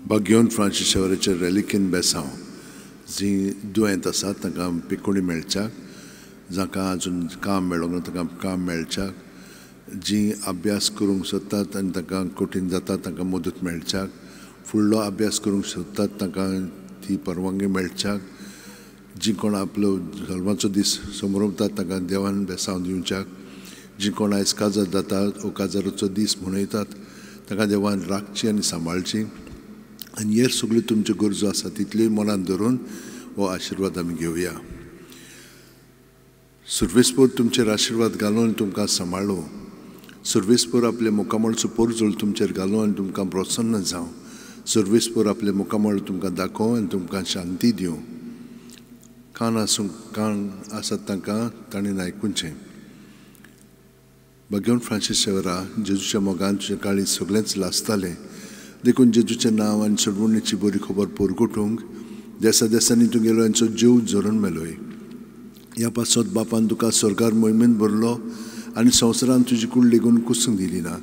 बागेवन Francis शेवराचे रेलिकेन बेसांव जी दुयेंत आसात तांकां पिकोणी मेळच्याक, जांकां अजून काम मेळोंक ना तांकां काम मेळच्याक, जी अभ्यास करूंक सोदतात आनी तांकां कठीण जाता तांकां मदत मेळच्याक, फुडलो अभ्यास करूंक सोदतात तांकां ती परवानगी मेळच्याक, जी कोण आपलो जल्माचो दीस समरवतात तांकां देवान बेसांव दिवच्याक, जी कोण आयज काजार जातात वो काजाराचो दीस मनयतात तांकां देवान राखची आनी सांबाळची आनी हेर सगल्यो तुमच्यो गरजो आसा तितल्योय मनान धरून हो आशिर्वाद आमी घेवया. सुर्वेसपूर तुमचेर आशिर्वाद घालून तुमकां सांबाळूं. सुर्वेसपूर आपले मुखामळचो पोरजोळ तुमचेर घालूं आनी तुमकां प्रसन्न जावं. सुर्वेसपूर आपले मुखामळ तुमकां दाखोवं आनी तुमकां शांती दिवं. कान आसूं कान आसात तांकां ताणें आयकुचें. भगवान फ्रांसीस शेवरा जेजूच्या मोगान तुजें काळीज सगळेंच लासतालें देखून जेजूचें नांव आनी सोडवणीची बरी खबर परगटूंक देसा देसांनी तुगेलो यांचो जीव झरोवन मेलोय. ह्या पासत बापान तुका स्वर्गार मोहिमेन भरलो आनी संवसारान तुजी कूड लेगून कुसूंक दिली ना.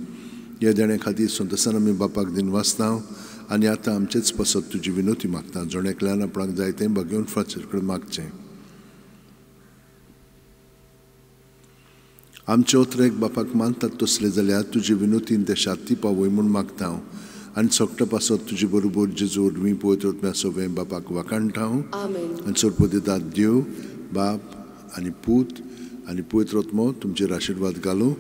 ह्या देण्या खातीर संतोसान आमी बापाक दिनवासता आनी आतां आमचेच पासत तुजी विनोती मागता. जण एकल्यान आपणाक जाय तें भगवान फ्रांसीस कडेन मागचें. आमचे ओतरेक बापाक मानतात तसले जाल्यार तुजे विनोतीन ते शांती पावय म्हूण मागता हांव आनी सोगटा पासत तुजे बरोबर जेजू वरवीं पवित्र आत्म्या सवें बापाक वाखाणटा हांव. आनी सोरपदितात देव बाप आनी पूत आनी पवित्र आत्मो तुमचेर आशिर्वाद घालूं.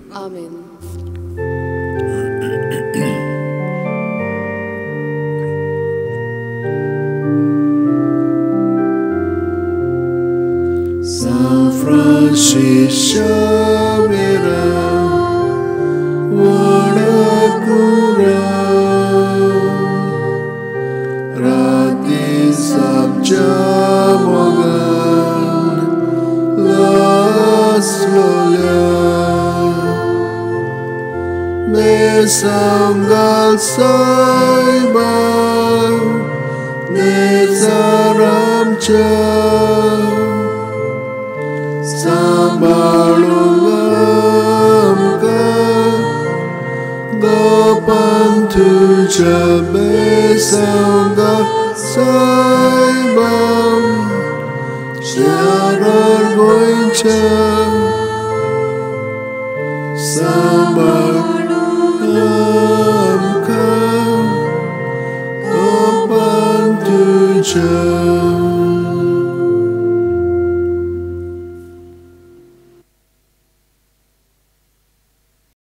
San